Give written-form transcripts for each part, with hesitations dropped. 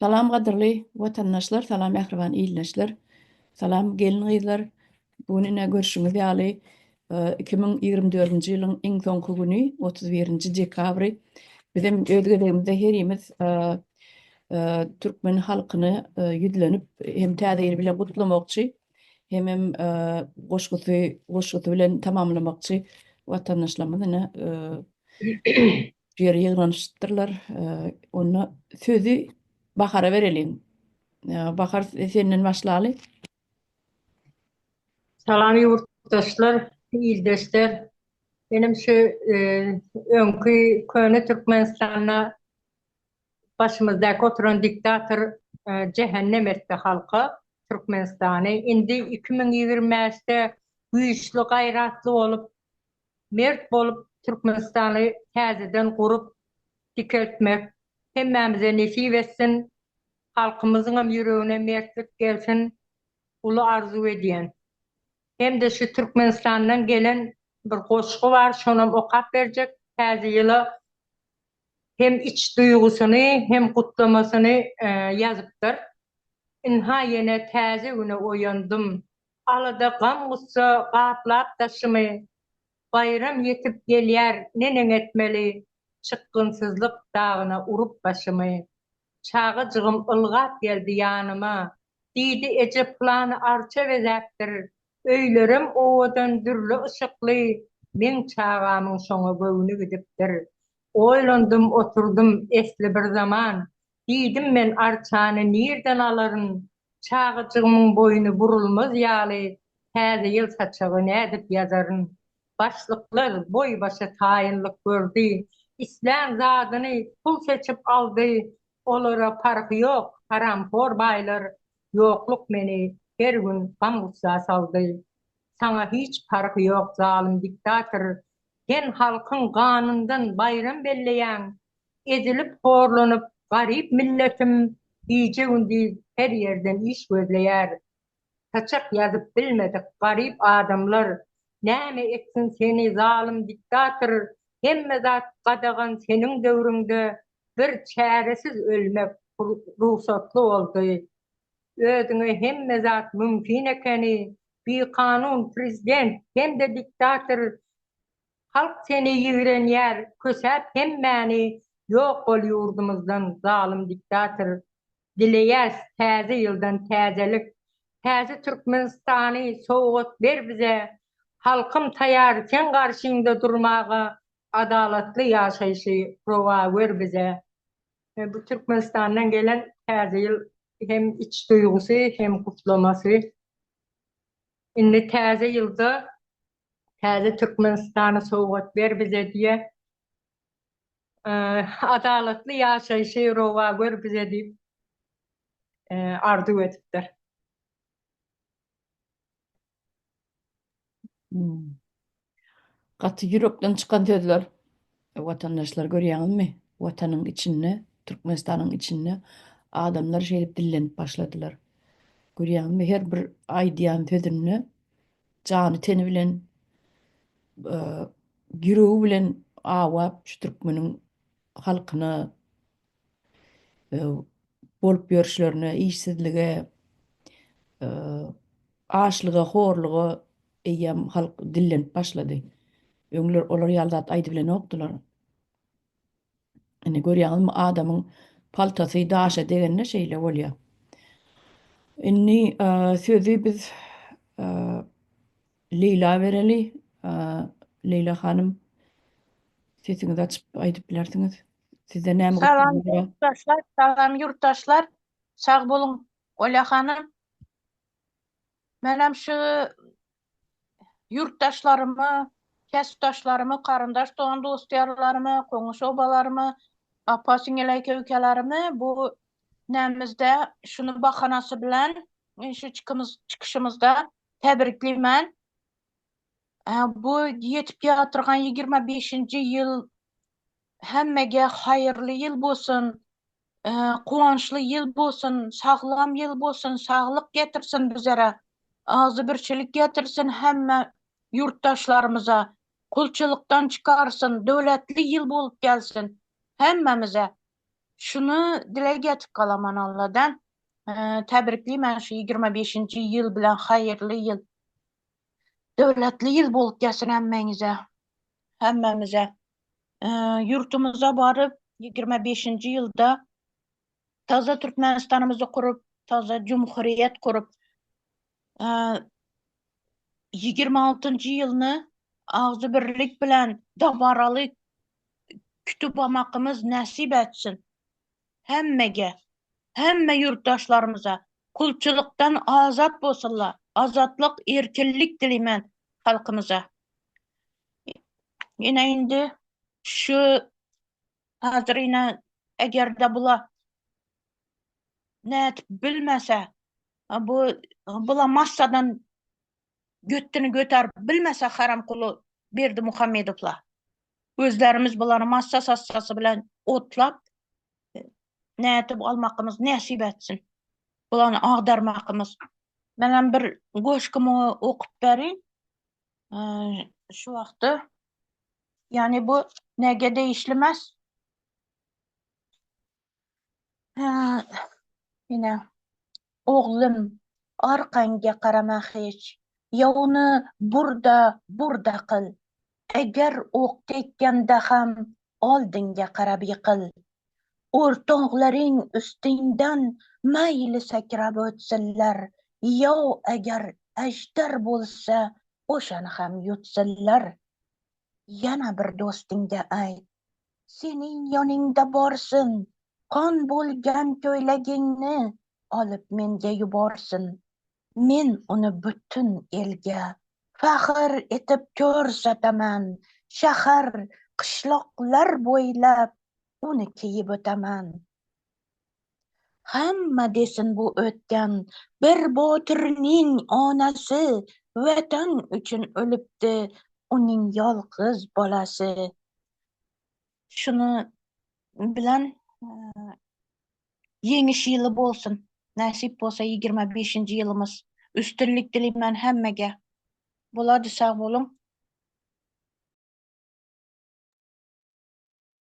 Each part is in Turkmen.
Salam gadyrly watandaşlar, salam mähriban ildeşler, salam gelin-gyzlar. Bu gün ine görşüňiz ýaly 2024-nji ýylyň iň soňky güni, 31-nji dekabry. Bizem öz gezegimizde herimiz türkmen halkyna ýüzlenip hem täze ýyl bilen gutlamakçy, hemem goşgusy goşgusy bilen tamamlamakçy watandaşlarymyz ine Şu ýere ýygnanyşypdyrlar. Onda sözi Bahara bereliň. Bahar senden başlaly. Salam ýurtdaşlar, ildeşler. Menem şu öňki köne Türkmenistanda başymyzdaky oturan diktator jähennem etdi halka Türkmenistany. Indi 2025-de güýçli, gaýratly bolup Mert bolup Türkmenistany täzeden gurup dikeltmek hemmämize nesip etsin halkymyzyňam ýüregine mertlik gelsin uly arzuw edýän. Hemde şu Türkmenistandan gelen bir goşgy bar şonam okap berjek täze ýyla hem iç duýgusyny hem gutlamasyny ýazypdyr. Ynha ýene täze güne oýandym Alada gam-gussa gaplap daşymy, Baýram ýetip gelýär, neneň etmeli, Çykgynsyzlyk dagyna urup başymy. Çagajygym ylgap geldi ýanyma, Diýdi, Eje pylany arça bezäpdir, Öýlerem owadan, dürli yşykly, Meň çagamyň şoňa göwni gidipdir. Oýlandym oturdym esli bir zaman, Diýdim men arçany nirden alaryn, Çagajygymyň boýny burulmaz ýaly Täze ýyl saçagy nädip ýazaryn? Başlyklar boý-başa taýynlyk gördi, Islän zadyny pul seçip aldy, Olara parhy ýok, haramhor baýlar, Ýokluk meni her gün gam-gussa saldy. Saňa hiç parhy ýok zalym diktator, Sen halkyň ganyndan baýram belleýäň, Ezilip horlanyp garyp milletim gije-gündiz her ýerden iş gözleýär. Saçak ýazyp bilmedik garyp adamlar näme etsin seni zalym diktator hemme zat gadagan seniň döwrüňde bir çäresiz ölmek rugsatly boldy. Özüňe hemme zat mümkin ekeni bikanun prezident hem-de diktator Halk seni ýigrenýär kösäp hemmäni ýok bol ýurdumyzdan zalym diktator dileýäs täze ýyldan täzelik täze Türkmenistany sowgat ber bize halkym taýar seň garşyňda durmaga adalatly ýaşaýşy rowa gör bize bu Türkmenistandan gelen täze ýyl hem iç duýgusy hem gutlamasy indi täze ýylda Täze Türkmenistany sowgat ber bize diýe. Adalatly ýaşaýşy rowa gör bize diýip arzuw edipdir. Hmm. Gaty ýürekden çykan sözler. Watandaşlar görýäňizmi? Watanyň içinde, Türkmenistanyň içinde adamlar şeýdip dillenip başladylar. Görýäňizmi? Her bir aýdýan sözünde jany teni bilen ýüregi bilen awap şu türkmeniň halkyna bolup ýörüşlerine, işsizlige, açlyga, horluga eýýäm halk dillenip başlady. Öňler olar ýaly zat aýdybilenokdylar. Indi görýäňizmi adamyň paltasy daşa degende şeýle bolýar. Indi sözi biz Leýla bereli. Leýla hanym sesiňizi açyp aýdyp bilersiňiz. Sizde näme Salam ýurtdaşlar, salam ýurtdaşlar. Sag boluň Olýa hanym. Menem şu Ýurtdaşlarymy, kesipdaşlarymy, garyndaş dogan-dost-ýarlarymy, goňşy-obalarymy, apa-siňil eke-ukelerimi bu nämizde şuny bahanasy bilen şu çykyşymyzda täbrikleýmen. Bu ýetip ýatyrgan 25-nji ýyl hemmege haýyrly ýyl bolsun, guwançly ýyl bolsun, saglam ýyl bolsun, saglyk getirsin bizlere, agzybirçilik getirsin hemme ýurtdaşlarymyza, gulçulykdan çykarsyn, döwletli ýyl bolup gelsin hemmämize. Şuny dileg etip galaman Alladan. Täbrikleýmen şu 25-nji ýyl bilen haýyrly ýyl. Döwletli ýyl bolup gelsin hemmäňize. Hemmämize. Ýurtumyza baryp 25-nji ýylda taza Türkmenistanymyzy gurup, taza Cumhuriyet gurup, 26-njy ýylyny agzybirlik bilen dabaraly kütüp almakymyz nesip etsin. Hemmege, hemme ýurtdaşlarymyza kulçulykdan azat bolsunlar. Azatlyk, erkinlik dileýmen halkymyza. Ine indi şu Hazir ine eger-de bula nätip bilmese, bu bula massadan götüni göterip bilmese haramkuly Berdimuhamedowla. Özlerimiz bulary massa sassasy bilen otlap nätip almakymyz nesip etsin. Bulany agdarmakymyz. Menem bir goşgymy okup berin. Şu wagtda Ýagny bu nege degişli emas. Ine, oglum, arkaňga garama hiç. Ýowny burda, burda kyl. Eger ok tekgende ham oldyňga garap ýykyl. Ortaklaryň üstüňden maýly sekrap ötsinler. Ýow eger ežder bolsa oşany ham ýutsynlar. Ýene bir dostuňga aýt, seniň ýanyňda borsyn, kan bolgan köýlegiňni alyp menге ýuborsyn. Men ony bütin elge fahyr etip körsetemen, şäher, gyşlaklar boýlap ony kiýip ötemen. Hemme desin bu ötgen bir botyrnyň onasy Watan üçin ölüpdi onuň ýalgyz balasy. Şuny bilen ýeňiş ýyly bolsun. Nesip bolsa 25-nji ýylymyz. Üstünlik dileýmen hemmege. Bolady sag boluň.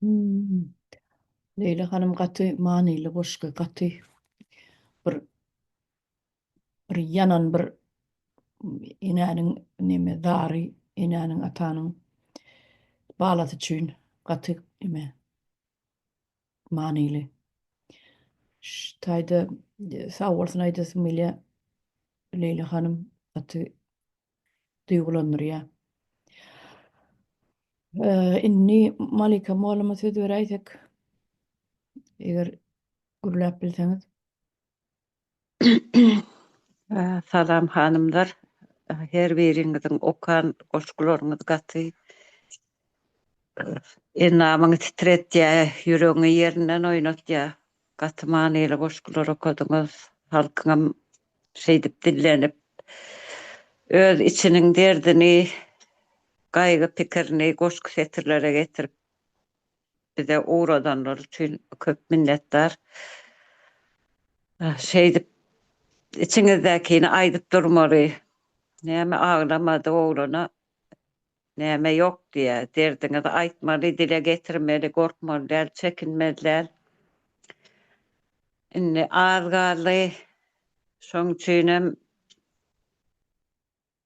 Hmm. Leýla hanym gaty manyly goşgy, gaty bir bir ýanan bir enäniň neme zary, enäniň atanyň balasy üçin gaty neme manyly. Şu taýda e, sag bolsun aýdasym gelýär. Leýla hanym gaty duýgulandyrýar. Indi Malika molluma söz beräýsek, eger gürläp bilseňiz. Salam hanymlar. Her biriňiziň okan goşgularyňyz gaty endamyňy titretýär, ýüregiňi ýerinden oýnatýar. Gaty manyly goşgular okadyňyz. Halkyňam şeýdip dillenip, öz içiniň derdini, gaýgy-pikirini goşgy setirlere getirip bize ugradanlary üçin köp minnetdar. Şeýdip içiňizdäkini aýdyp durmaly. Näme aglamady oglana Näme ýok diýýä. Derdiňizi aýtmaly, dile getirmeli, gorkmaly däl, çekinmeli däl. Indi az galdy. Şoň üçinem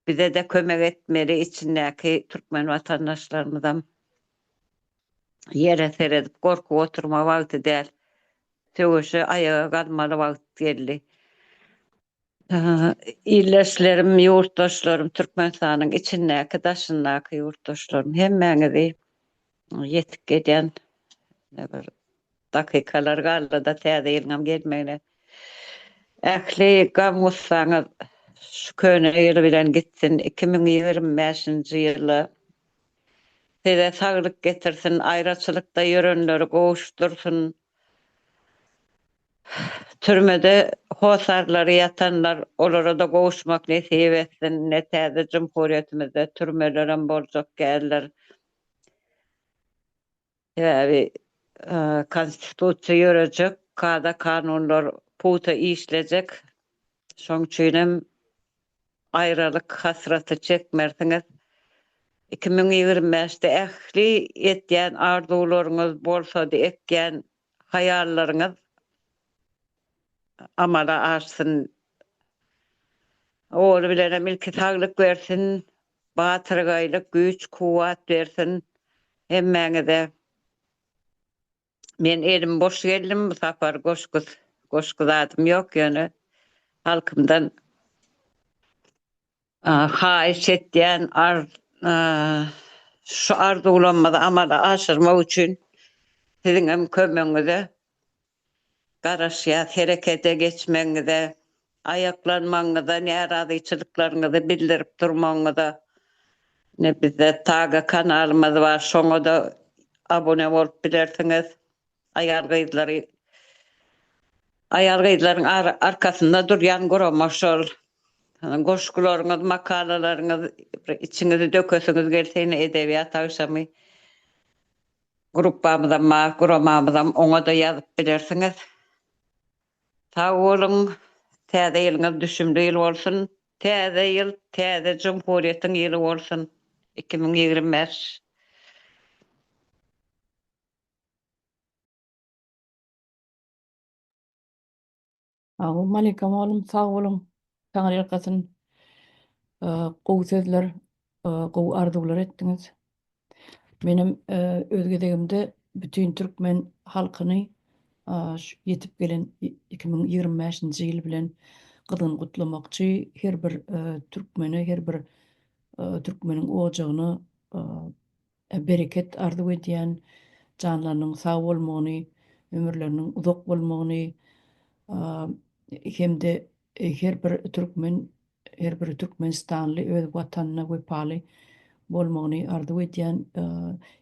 bize-de kömek etmeli içindäki türkmen watandaşlarymyzam. Ýere seredip gorkup oturma wagty däl. Söweşe aýaga galmaly wagt geldi. Ildeşlerim, ýurtdaşlarym, Türkmenistanyň içindäki, daşyndaky ýurtdaşlarym hemmäňizi ýetip gelýän bir dakykalar galdy-da täze ýylyňam gelmegine. Ähli gam-gussaňyz şu köne ýyl bilen gitsin. 2025-nji ýylda size saglyk getirsin, aýraçylykda ýörenleri gowuşdyrsyn. Türmede hossarlary ýatanlar olara-da gowuşmak nesip etsin ine täze jumhuriýetimizde türmelerem boljak däldir. Sebäbi konstitusiýa ýörejek, kada kanunlar pugta işlejek. Şoň üçinem aýralyk hasraty çekmersiňiz. 2025-de ähli etýän arzuwlaryňyz bolsady ekýän. Haýallaryňyz amala aşsyn. Ogly bilenem ilki saglyk bersin, batyrgaýlyk, güýç-kuwwat bersin hemmäňize. Men elim boş geldim bu sapar goşgy goşgy zadym ýok ýöne halkymdan haýyş etýän şu arzuwlarymyzy amala aşyrmak üçin siziňem kömegiňize garaşýas herekete geçmegiňize aýaklanmagyňyza närazyçylyklaryňyzy bildirip durmagyňyza ine bizde taga kanalymyz bar şoňada abone bolup bilersiňiz aýal gyzlary aýal gyzlaryň arkasynda durýan gurama şol goşgularyňyz makalalaryňyz bir içiňizi dökesiňiz gelse ine edebiýat agşamy gruppamyzam bar guramamyzam oňa-da ýazyp bilersiňiz. Sag boluň, täze ýylyňyz düşümli ýyl bolsun! Täze ýyl täze jumhuriýetiň ýyly bolsun! 2025. Sag bol Malika mollum sag boluň Taňryýalkasyn gowy sözler gowy arzuwlar etdiňiz. Menem öz gezegimde bütin türkmen halkyny şu ýetip gelen 2025-nji ýyl bilen gyzgyn gutlamakçy. Her bir türkmene, her bir türkmeniň ojagyna bereket arzuw edýän, janlarynyň sag bolmagyny, ömürleriniň uzak bolmagyny hem-de her bir türkmen, her bir türkmenistanly öz Watanyna wepaly bolmagyny arzuw edýän.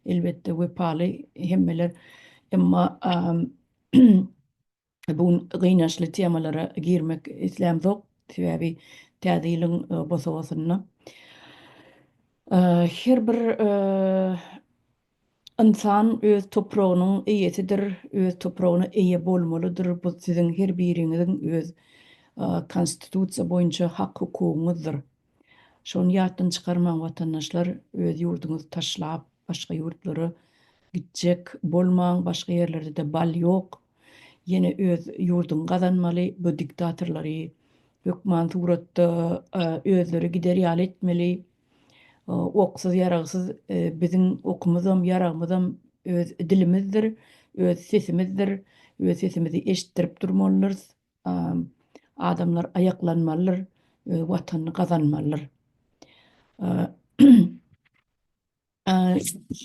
Elbetde, wepaly hemmeler, emma Bu gün gynançly temalara girmek islämzok, sebäbi täze ýylyň bosagasynda her bir ynsan öz topragynyň eýesidir, öz topragyna eýe bolmalydyr. Bu siziň her biriňiziň öz konstitusiýa boýunça hak-hukugyňyzdyr. Şony ýatdan çykarmaň watandaşlar, öz ýurduňyzy taşlap başga ýurtlara gitjek bolmaň, başga ýerlerde-de bal ýok. Ýene öz ýurduňy gazanmaly, bu diktatorlary hökman suratda özleri gider ýaly etmeli. Oksuz ýaragsyz biziň okumyzam ýaragymyzam öz dilimizdir, öz sesimizdir, öz sesimizi eşitdirip durmalydyrys. Adamlar aýaklanmalydyr, öz watanyny gazanmalydyr.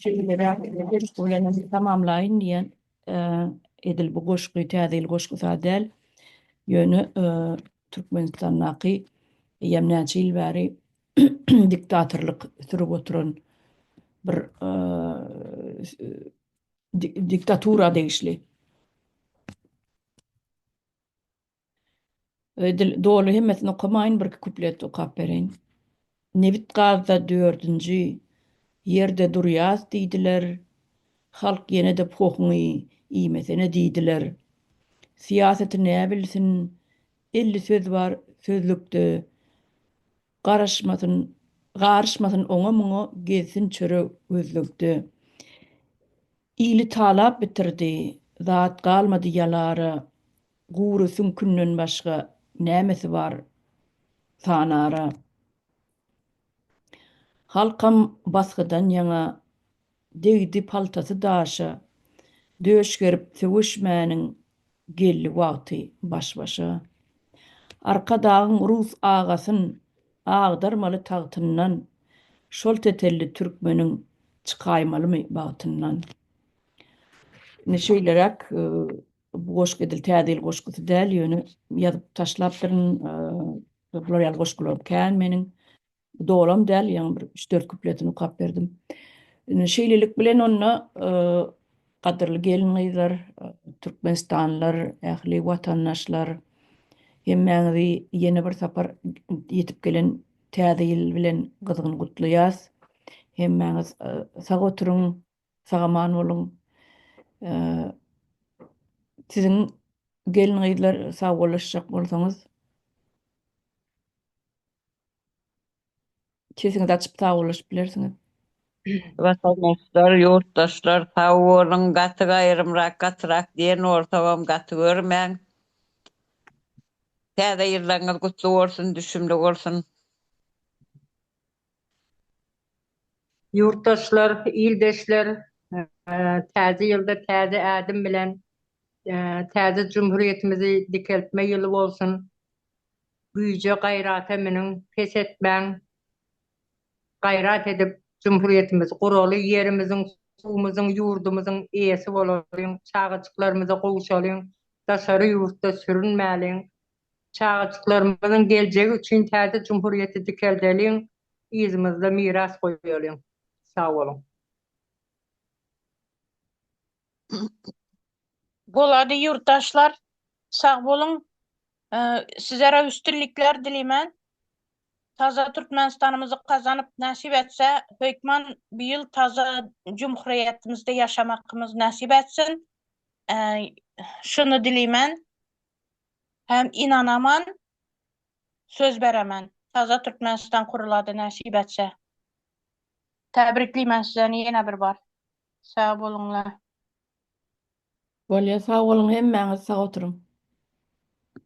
Şeýleräk goşgy bilen hem tamamlaýyn diýen. Edil bu goşgy täze ýyl goşgusy däl. Ýöne Türkmenistandaky eýýäm näçe ýyl bäri diktatorlyk sürüp oturan bir diktatura degişli. Edil doly hemmesini okamaýyn, birki kuplet okap bereýin. Nebit-gazda dördünji ýerde durýas diýdiler, halk ýene-de pohuňy iýmesene diýdiler. Syýasaty näbilsin, 50 söz bar sözlükde, Garaşmasyn, garyşmasyn oňa-muňa, gezsin çörek gözlegde. Ili talap bitirdi, zat galmady ýalara, Gury süňkünden başga nämesi bar sanara. Halkam basgydan ýaňa degdi paltasy daşa, Döş gerip söweşmäniň geldi wagty baş-başa. Arkadagyň rus agasyn agdarmaly tagtyndan, Şol tetelli türkmeniň çykaýmalymy bagtyndan. Indi şeýleräk bu goşgy edil täze ýyl goşgusy däl, ýöne ýazyp taşlapdyryn. Bular ýaly goşgularym kän meniň. Dolam däl, ýaňy bir üç-dört kupletini okap berdim. Indi şeýlelik bilen onda gadyrly gelin-gyzlar, türkmenistanlylar, ähli watandaşlar, hemmäňizi ýene bir sapar ýetip gelen Täze ýyl bilen gyzgyn gutlaýas. Hemmäňiz sag oturyň, sag-aman boluň. Siziň gelin-gyzlar sagbollaşjak bolsaňyz, Sesiňizi açyp sagbollaşyp bilersiňiz. Watandaşlar, ýurtdaşlar sag boluň, gaty gaýrymrak, gatyrak diýen bolsagam gaty görmäň. Täze ýyllaryňyz gutly bolsun, düşümli bolsun. Ýurtdaşlar, ildeşler, täze ýylda täze ädim bilen täze Jumhuriýetimizi dikeltme ýyly bolsun. Güýje, gaýrata münüň, pes etmäň. Gaýrat edip, Jumhuriýetimizi guraly, ýerimiziň, suwumyzyň, ýurdumyzyň eýesi bolalyň, çagajyklarymyza gowşalyň, daşary ýurtda sürünmäliň. Çagajyklarymyzyň geljegi üçin täze Jumhuriýeti dikeldeliň, yzymyzda miras goýalyň. Sag boluň. Bolady ýurtdaşlar sag boluň sizlere üstünlikler dileýmen taza Türkmenistanymyzy gazanyp nesip etse hökman bu ýyl taza Jumhuriýetimizde ýaşamakymyz nesip etsin şuny dileýmen hem ynanaman söz beremen taza Türkmenistan kurulady nesip etse täbrikleýmen sizeni ýene bir bar sag boluňlar. Bolýa sag boluň hemmäňiz sag oturyň.